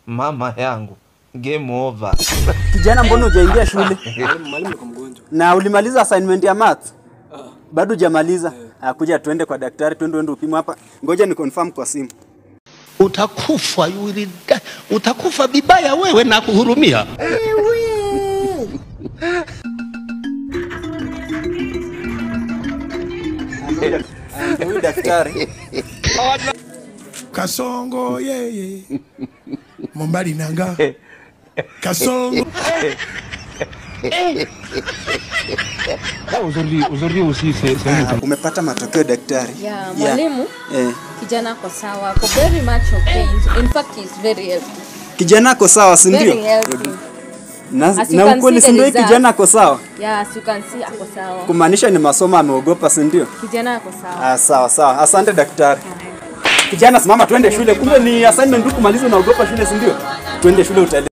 Mama yangu. Game over. Kijana, mbona hujaingia shule? Mwalimu niko mgonjwa. Na ulimaliza assignment ya math? Bado hujamaliza? Kuja tuende kwa daktari, tuende uende upimwe hapa. Ngoja ni confirm kwa simu. Utakufa, you will die. Utakufa vibaya wewe na kuhurumia. Huyu daktari. Kasongo yeye. Mombali nanga. Kasongo. Aujourd'hui aussi c'est Umepata matokeo daktari? Yeah, mwalimu. Yeah. Kijana ako sawa, ako very much okay. In fact, he's very healthy. Kijana ako sawa, si ndio? Very healthy. Na ukweli si ndio kijana ako sawa? Yeah, as you can see ako sawa. Kumaanisha ni masomo ameogopa, si ndio? Kijana ako sawa. Sawa sawa. Asante daktari. Kijana simama tuende shule. Kumbe ni assignment tu kumaliza unaogopa shule, si ndio? Tuende shule utaelewa.